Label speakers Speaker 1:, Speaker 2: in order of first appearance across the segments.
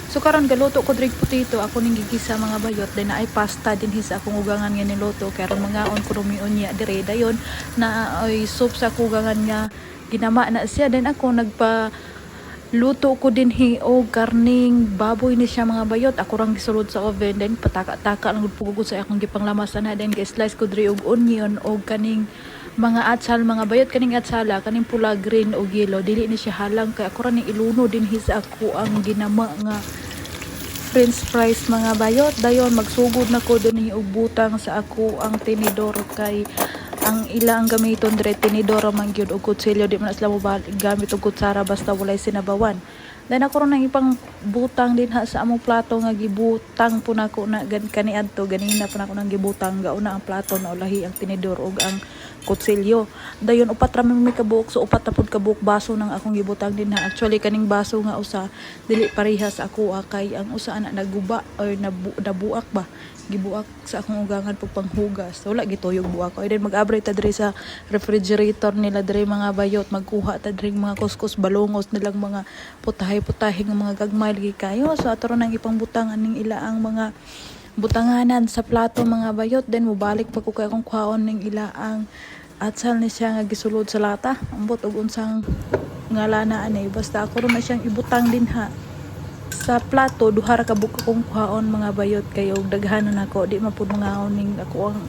Speaker 1: So karon galuto ko diri potato, ako ning gigisa, mga bayot. Then naay pasta dinhi sa akong ugangan nga niluto kay aron mangaon ko rumi unya dire. Dayon na ay soup sa akong ugangan nga ginama na siya. Then ako nagpa luto ko dinhi og karning baboy ni siya, mga bayot. Ako rang gisulod sa oven, then pataka-taka lang gud pugod sa akong gipanglamas ana. Then gi-slice ko diri og onion og kaning mga atsal, mga bayot. Kaning atsala, kaning pula, green o yellow, dili ni siya halang kay ako ra ning iluno dinhi sa ako ang ginama nga french fries, mga bayot. Dayon magsugod na ko dinhi og butang sa ako ang tinidor kay ang ila ang gamiton dire tinidor ra man gyud og kutsilyo. Di man na sila mo gamit og kutsara basta walay sinabawan. Then ako ron ang ipang butang dinha sa among plato nga gibutang po nako na gan kaniadto ganina pa nako nang gibutang. Gauna ang plato na ulahi ang tinidor ug ang kutsilyo. Dayon upat ra man mi kabuok, so upat na pud kabuok baso nang akong gibutang dinha. Actually, kaning baso nga usa dili parehas ako kay ang usa ana naguba or nabuak ba, gibuak sa akong ugangan pagpanghugas. Wala gituyog buak ko. Then mag-abri ta diri sa refrigerator nila diri, mga bayot. Magkuha ta diri mga kuskus, balungos nilang mga putahe-putahe nga mga gagmay lagi kayo. So ato ra nang ipangbutang aning ila ang mga butanganan sa plato, mga bayot. Then mobalik pa ko kay akong kuhaon ning ila ang atsal ni siya nga gisulod sa lata. Ambot og unsang ngalana ani, basta ako ra na siyang ibutang dinha sa plato. Duha ra ka buok akong kuhaon, mga bayot, kay og daghanon nako di man pud mangaon ning ako ang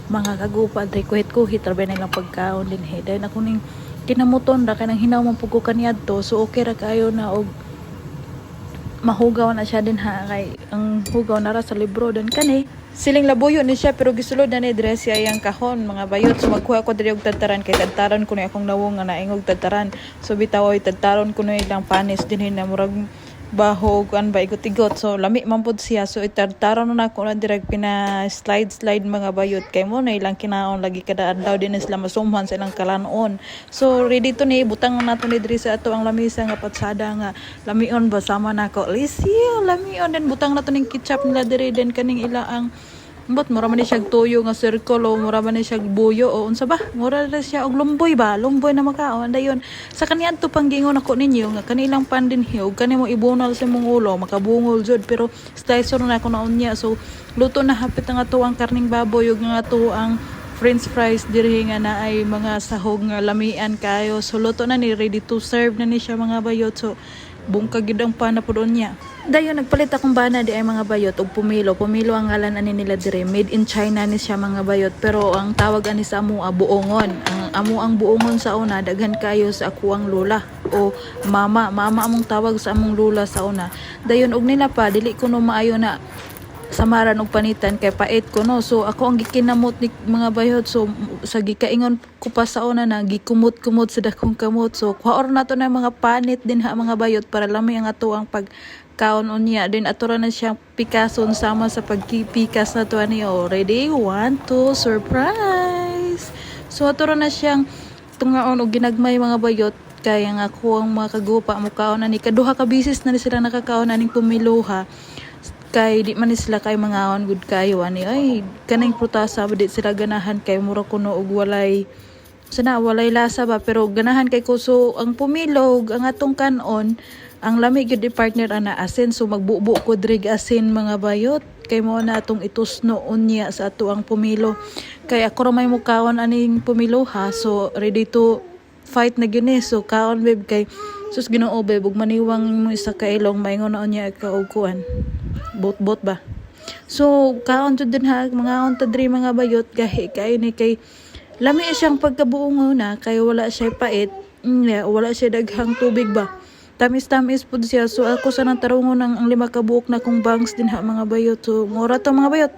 Speaker 1: mga kagupa diri. Kuhit-kuhit ra ba nilang pagkaon dinhi. Dayon ako ning kinamuton ra kay nang hinaw man pud ko kaniadto, so okay ra kayo na og mahugaw na siya dinha kay ang hugaw nara sa libro. Dan kani siling labuyo ni siya pero gisulod na ni dire siya iyang kahon, mga bayot. So magkuha ko diri og tadtaran kay tadtaron ko ni akong nawong nga naingog tadtaran. So bitaw oy, tadtaron ko ni ilang panis dinhi na murag baho kuan ba, igot-igot. So lami man pud siya, so itadtaron na nako na direct pina slide slide, mga bayot, kay mo na ilang kinaon lagi kada adlaw. Din na sila masumhan sa ilang kalanon. So ready to ni butang na nato ni diri sa ato ang lamisa nga patsada nga lamion ba sama nako lisio lamion. Then butang nato ning ketchup nila diri. Then kaning ila ang Ambot, mura man ni siya tuyo nga circle o mura man ni siya buyo o unsa ba? Mura na siya og lumboy ba? Lumboy na makaon. Dayon sa kaniadto panggingon ako ninyo nga kanilang pan dinhi og kani mo ibunal sa imong ulo, makabungol jud, pero slicer na ako na unya. So luto na hapit ang ato ang karning baboy ug nga ato ang french fries diri nga naay mga sahog nga lamian kayo. So luto na ni, ready to serve na ni siya, mga bayot. So bungkag gyud ang pan na pud unya. Dayon nagpalit akong bana di ay, mga bayot, og pumilo. Pumilo ang ngalan ani nila dire. Made in China ni siya, mga bayot, pero ang tawag ani sa amo buongon. Ang amo ang buongon sa una daghan kayo sa akuang lola o mama. Mama among tawag sa among lola sa una. Dayon og nila pa dili kuno maayo na samaran og panitan kay pait ko no. So ako ang gikinamot ni, mga bayot. So sa gikaingon ko pa sa una na gikumot-kumot sa dakong kamot. So kuhaor nato na mga panit din ha, mga bayot, para lami ang ato ang pag kaon unya. Din ato ra na siyang pikason sama sa pagpikas na to ani. Oh, ready, one, two, surprise! So ato ra na siyang tungaon og ginagmay, mga bayot, kaya nga ako ang mga kagupa mo kaon ani. Kaduha ka bisis na ni sila nakakaon aning pumiluha kay di man ni sila kay mangaon gud kayo ani. Ay, kaning prutasa di sila ganahan kay mura kuno og walay sana, walay lasa ba, pero ganahan kay ko. So ang pumilo ug ang atong kanon ang lami gyud di partner ana asin. So magbubo ko diri asin, mga bayot, kay mo na atong itusno unya sa ato ang pumilo kay ako ra may mukaon aning pumilo ha. So ready to fight na gyud ni. So kaon, babe, kay sus Ginoo, babe, ug maniwang mo isa ka ilong, maingon na unya ka og kuan, bot-bot ba. So kaon jud din ha, mangaon ta diri, mga bayot. Gahi kay ni kay lami siyang pagkabuong na kay wala siya pait. Yeah, wala siya daghang tubig ba, tamis-tamis pud siya. So ako sa nang tarungon ang lima ka buok na kong bangs din ha, mga bayot. So mura to, mga bayot.